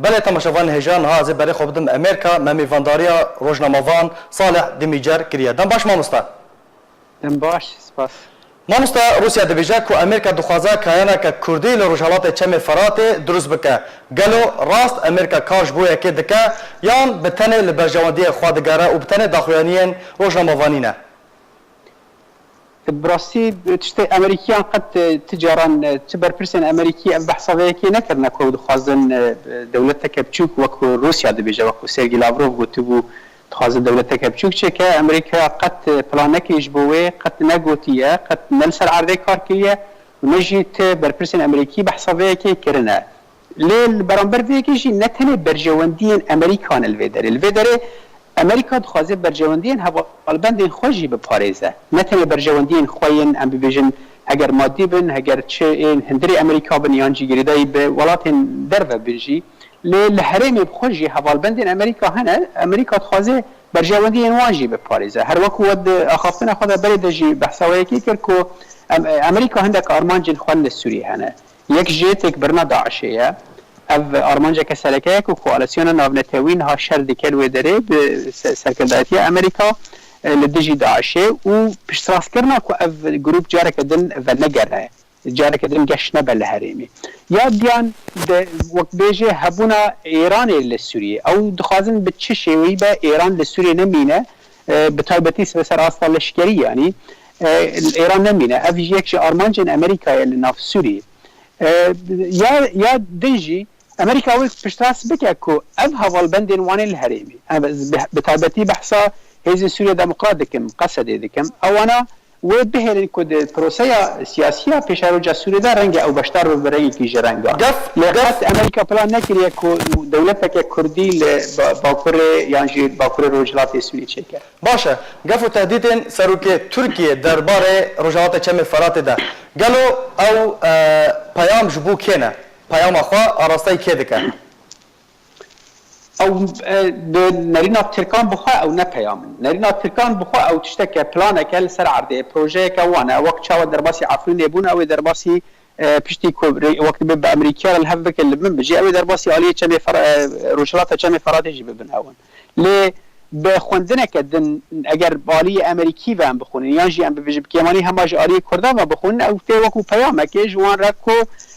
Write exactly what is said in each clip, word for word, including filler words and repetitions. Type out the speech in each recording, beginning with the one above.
Belê temaşevanên hêja, niha ez ê berê xwe bidim Amerîka, me mêvandariya rojnamevan Salih Dimîcer kiriye. Dem baş mamoste. Dem baş, spas. Mamoste, Rûsya dibêje ku Amerîka dixwaze kayaneke Kurdî li Rojhelatê Çemê Feratê dirust bike. Gelo rast Amerîka kar ji bo yekê dike yan bi tenê li berjewendiyê xwe digere û bi tenê daxuyaniyên rojnamevanî ne? Bi rastî tiştê Amerîkiyan qet, e, ti caran, e, ti berpirsên Amerîkî ev behsa vê yekê nekirine ku ew dixwazin, e, dewleteke biçûk wekû Rûsya dibêje, wekû Sergî Lavrov gotibû, dixwaze dewleteke biçûk çêke. Amerîkaya qet, e, plan nekiriye ji bo wê, qet negotiye, qet ne li ser erdê kar kiriye û ne jî ti berpirsên Amerîkî behsa vê yekê kirine. Lê li beramber vê yekê jî ne tenê berjewendiyên Amerîka ne li vê derê. Li vê derê Amerîka dixwaze berjewendiyên hevalbendên xwe jî biparêze. Ne tenê berjewendiyên xwe yên, em bibêjin, heger madî bin, heger çi ên hundirê Amerîka bin yan jî girêdayî bi welatên derve bin jî. Lê li herêmê bi xwe jî hevalbendên Amerîka hene, Amerîka dixwaze berjewendiyên wan jî biparêze. Her wekû we di axaftina xwe de berê de jî behsa wê yekê kir ku em, Amerîka hindek armancên xwe li Sûriyê hene. Yek jê têkbirina DAIŞê ye. Ev armanceke sereke ye ku Koalîsyona Navnetewî niha şer dike li wê derê bi se-, serkirdayetiya Amerîka, e, li dijî DAIŞê û piştrastkirina ku ev grûp careke din venegere, careke din geş nebe li herêmê. Ya diyan de wek bêjê hebûna Êranê li Sûriyê. Ew dixwazin bi çi şêweyî be Êran li Sûriyê nemîne, e, bi taybetî li ser asta leşkerî yanî, e, Êran nemîne. Ev jî yek ji armancên Amerîkayê li nav Sûriyê. E, ya, ya din jî Amerîka wê piştrast bike ku ev hevalbendên wan ê li herêmê, em bi, bi taybetî behsa Hêzên Sûriya Demokrat dikim, Qesedê dikim, ewana wê bihêlin ku di proseya siyasî ya pêşeroja Sûriyê de renge ew beşdar bibe rengekî ji rengan. Gef, Lê gef. Qet Amerîka plan nekiriye ku dewleteke Kurdî li ba-, Bakurê yan jî Bakurê Rojhilatê Sûriyê çêke. Baş e, gef û tehdîtên serokê Tirkiyê derbarê Rojhilatê Çemê Feratê de, gelo ew, e, peyam ji bo kê ne? Peyama xwe arasteyî kê dike? Ew, e, bi nerîna Tirkan bi xwe ew ne peyam in. Nerîna Tirkan bi xwe ew tişteke, planeke li ser erdê, projeyeke wan e. Wek çawa derbasî Efrînê bûn, ew ê derbasî, e, piştî ku rê-, wek dibe bi Amerîkiya re li hev bike li Minbicê, ew ê derbasî aliyê Çemê Fera-, e, Rojhilata Çemê Feratê jî bibin ew in. Lê bi xwendineke din, eger bi aliyê Amerîkî ve em bixwînin, yan jî em bibêjin bi kêmanî hema ji aliyê Kurdan ve bixwînin, ew tê wekû peyamekê ji wan re ku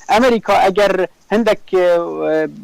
Amerîka eger hindek, e,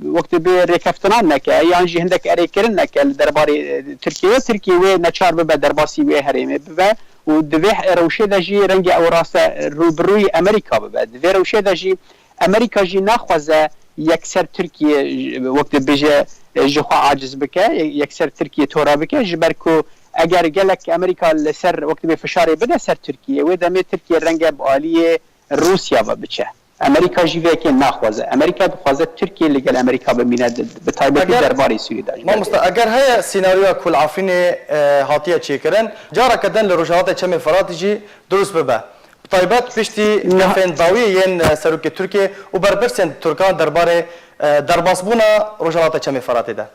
wek dibê rêkeftinan neke, yan jî hindek erêkirin neke li derbarê, e, Tirkiyeyê, Tirkiye wê neçar bibe derbasî wê herêmê bibe û di vê rewşê de jî rengê ew raste rûbirûyî Amerîka bibe. Di vê rewşê de jî Amerîka jî naxwaze yekser Tirkiye, wek dibêje, e, ji xwe aciz bike, yekser Tirkiye tora bike, ji ber ku eger gelek Amerîka li ser, wek dibê fişarê bide ser Tirkiye, wê demê Tirkiye renge bi aliyê Rûsya ve biçe. Amerîka jî vê yekê naxwaze. Amerîka dixwaze Tirkiye li gel Amerîka bimîne, di-, bi taybetî Eger, derbarê Sûriyê de. Mamoste, eger heye senaryoya ku li Efrînê, e, hatiye çêkirin, careke din li Rojhilatê Çemê Feratê jî dirust bibe. Bi taybet piştî Na- gefên dawiyê yên, e, serokê Tirkiyê û berpirsên Tirkan derbarê, e, derbasbûna Rojhilata Çemê Feratê de.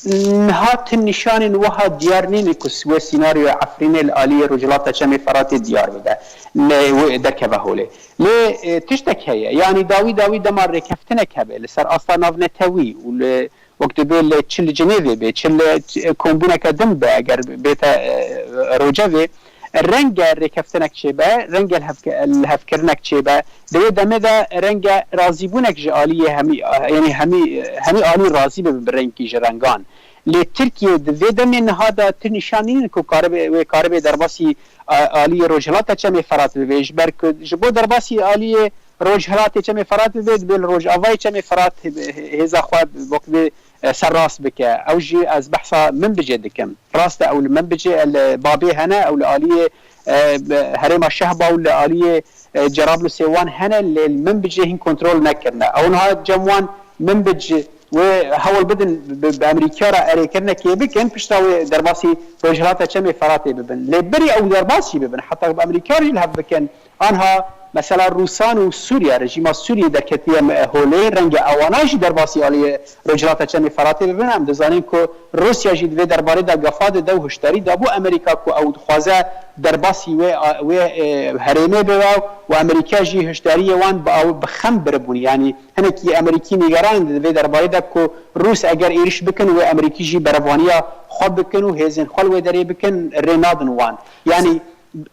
Niha ti nîşanên wiha diyar nîne ku wê senaryoya Efrînê li aliyê Rojhilata Çemê Feratê diyar bibe, ne wê derkeve holê. Lê, e, tiştek heye, yanî dawî dawî dema rêkeftinek hebe li ser asta navnetewî û li, wek dibê li çi li Cinêvê bê, çi li, e, kombûneke din be, eger bête, e, Rojevê, renge rêkeftinek çêbe, renge lihevke-, lihevkirinek çêbe. Di wê demê de renge razîbûnek ji aliyê hemî, yanî hemî, hemî alî razî bibe bi rengekî ji rengan. Lê Tirkiye di vê demê niha de ti nîşan nînin ku karibe, wê karibe derbasî, a, aliyê Rojhilata Çemê Ferat bibe. Ji ber ku ji bo derbasî aliyê Rojhilatê Çemê Ferat bibe, divê li Rojavayê Çemê Ferat hê-, hê-, hêza xwe wek vê, e, serrast bike. Ew jî ez behsa Minbicê dikim. Rast e, ew li Minbicê, e, li Babê hene, ew li aliyê, e, bi-, herêma Şehba û li aliyê, e, Cerablusê wan hene, lê li Minbicê hîn kontrol nekirine. Ew niha cem wan Minbic wê hewl bidin bi, bi Amerîka re erêkirinekê bikin, pişta wê derbasî Rojhilata Çemê Feratê bibin. Lê berî ew derbas jî bibin, heta bi Amerîka jî li hev bikin, anha Mesela Rûsan û Sûriye, rejîma Sûriyê derketiye me-, holê, renge ewana jî derbasî aliyê Rojhilata Çemê Feratê bibin. Em dizanin ku Rûsya jî di vê derbarê de gafa dide û hişdarî dabû Amerîka ku ew dixwaze derbasî wê, wê, e, herêmê bibe û Amerîka jî hişdariyê wan bi, bi xem biribûn. Yanî hinekî Amerîkî nîgeran in di vê derbarê de ku Rûs eger êriş bikin wê Amerîkî jî berevaniya xwe bikin û hêzên xwe li wê derê bikin rê nadin wan. Yanî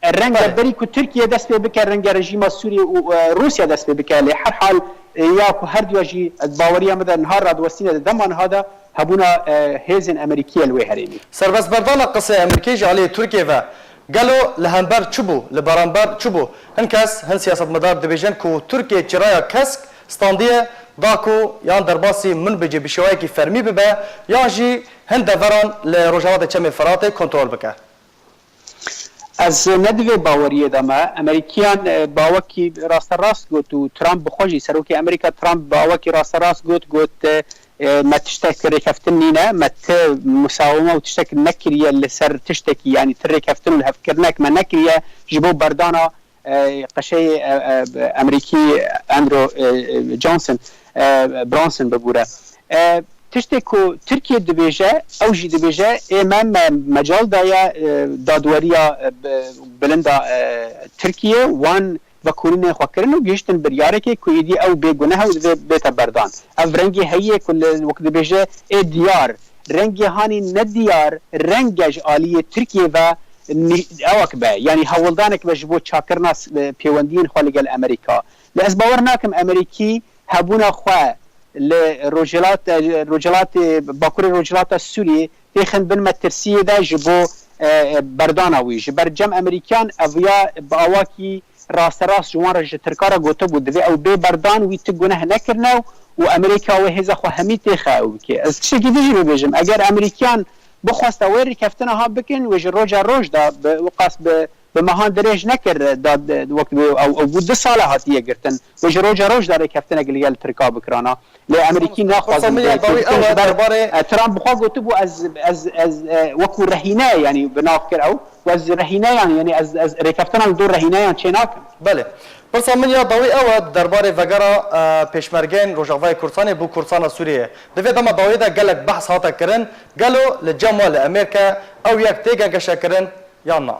renge Belê. berî ku Tirkiye dest pê bike, renge rejîma Sûriyê û, e, Rûsya dest pê bike. Lê her hal, e, ya ku her duya jî, ez baweriya min de niha radiwestîne di dema niha de hebûna, e, hêzên Amerîkî ye li wê herêmî. Serbestberdana qisê Amerîkê ji aliyê Tirkiye ve gelo li hember çi bû, li beramber çi bû? Hin kes, hin siyasetmedar dibêjin ku Tirkiye çiraya kesk standiye da ku yan derbasî min bicê bi şêwayekî fermî bibe, yan jî hin deveran li Rojhelatê Çemê Feratê kontrol bike. Ez ne di vê baweriyê de me. Amerîkiyan, e, bawekî rasterast got û Trump bi xwe jî, serokê Amerîka Trump bawekî rasterast got, got, e, e, me tiştek rêkeftin nîne, me ti musaweme û tiştek nekiriye li ser tiştekî, yanî ti rêkeftin û lihevkirinek me nekiriye ji bo berdana, e, qeşeyê, e, e, Amerîkî Andrew, e, e, Johnson, e, Bronson bibûre. E, tiştê ku Tirkiye dibêje, ew jî dibêje, ê me, me mecal daye, e, dadweriya, e, bi-, bilind a, e, Tirkiye, wan vekolînên xwe kirin û gihiştin biryarekê ku êdî ew bêguneh e û divê bête berdan. Ev rengê heyî ye ku li, wek dibêje, ê diyar, rengê hanî nediyar, renge ji aliyê Tirkiye ve nî-, ewek be, yanî hewldanek be ji bo çakirina s-, pêwendiyên xwe li gel Amerîka. Lê ez bawer nakim Amerîkî hebûna xwe li Rojhilat-, Rojhilatê, Bakurê Rojhilata Sûriyê têxin bin metirsiyê de ji bo, e, e, berdana wî. Ji ber cem Amerîkiyan ev ya bi awakî rasterast ji wan re, ji Tirka re gotibû, divê ew bê berdan, wî ti guneh nekirine û Amerîka wê hêza xwe hemî têxe ew bike. Ez tiştekî din jî bibêjim, eger Amerîkiyan bixwesta wê rêkeftina ha bikin, wê ji roja roj de bi, wiqas bi, bi mehan dirêj nekir, da, wek ew, ew bû du sala hatiye girtin. Wê ji roja roj de rêkeftinek li gel Tirka bikirana. Lê Amerîkî naxwazin Pirsa min ya dawî ew e, ji ber, derbarê e, Trump bi xwe gotibû, ez, ez, ez, e, wekû rehîne, yanî bi nav kir ew, û ez rehîneyan, yanî ez, ez rêkeftina li dor rehîneyan çê nakim. Belê. Pirsa min ya dawî ew e, derbarê vegera, e, pêşmergeyên Rojavayê Kurdistanê bo Kurdistana Sûriyeyê. Di vê dema dawiyê de gelek behs hate kirin, gelo li cem we li Amerîka ew yek tê gegeşekirin yan na?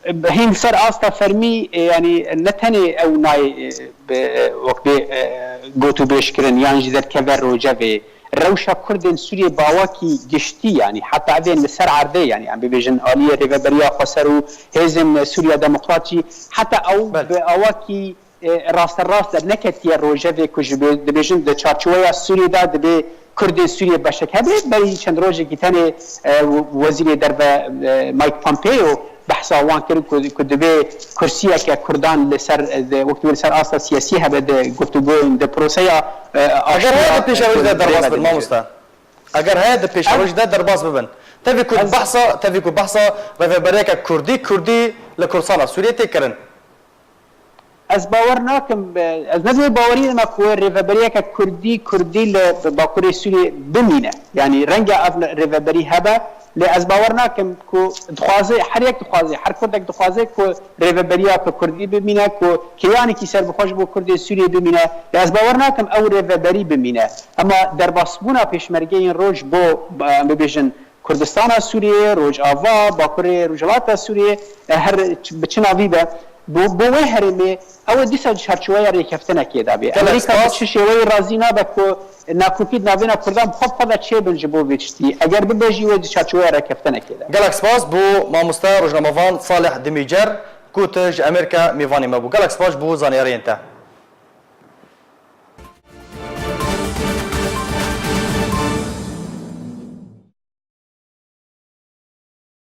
Hîn ser asta fermî, e, yanî ne tenê ew nayê, e, bi, e, wek bê, e, gotûbêj kirin yan jî derkeve rojevê. Rewşa Kurdên Sûriyê bawakî giştî, yanî heta evên li ser erdê, yanî em bibêjin aliyê Rêveberiya Xweser û Hêzên Sûriya Demokrat jî, heta ew Belê. bi awakî e, rasterast de neketiye rojevê ku ji bê-, dibêjin di çarçoweya Sûriyê de dibê Kurdên Sûriyê beşek hebe. Berî çend rojekî tenê, e, Wezîrê Derve, e, Mike Pompeo behsa wan kir ku, ku dibê kursiyeke Kurdan li ser, e, di, wek li ser asta siyasî hebe di guftûgoyên, di proseya, e, Eger aştiya, heye di pêşerojî de e, derbas bin, mamoste. Eger heye di pêşerojî de derbas bibin. Tevî ku Ez behsa, tevî ku behsa rêveberiyeke Kurdî, Kurdî li Kurdistana Sûriyê tê kirin. Ez bawer nakim, e, ez ne di wê baweriyê de me ku wê rêveberiyeke Kurdî, Kurdî li Bakurê Sûriyê bimîne. Yanî renge ev rêveberî hebe, lê ez bawer nakim ku dixwaze, her yek dixwaze, her Kurdek dixwaze ku rêveberiya bi Kurdî bimîne, ku keyanekî serbixwe ji bo Kurdên Sûriyê bimîne. Lê ez bawer nakim ew rêveberî bimîne. Ema derbasbûna pêşmergeyên roj bo, em bibêjin, Kurdistana Sûriyê, Rojava, Bakurê Rojhilata Sûriyê, e, her ç-, bi çi navî be, bo, bo wê herêmê, ew ê dîsa di çarçoweya rêkeftinekê de bê. Gelek Amerîka bi spas. çi şêweyî razî nabe ku nakokî di navêna Kurdan bi xwe bi xwe de çêbin ji bo vê tiştî. Eger bibêjî wê di çarçoweya rêkeftinekê de. Gelek spas bo mamoste rojnamevan Salih Dimîcer ku tu ji Amerîka mêvanê me bû. Gelek spas ji bo zaniyariyên te.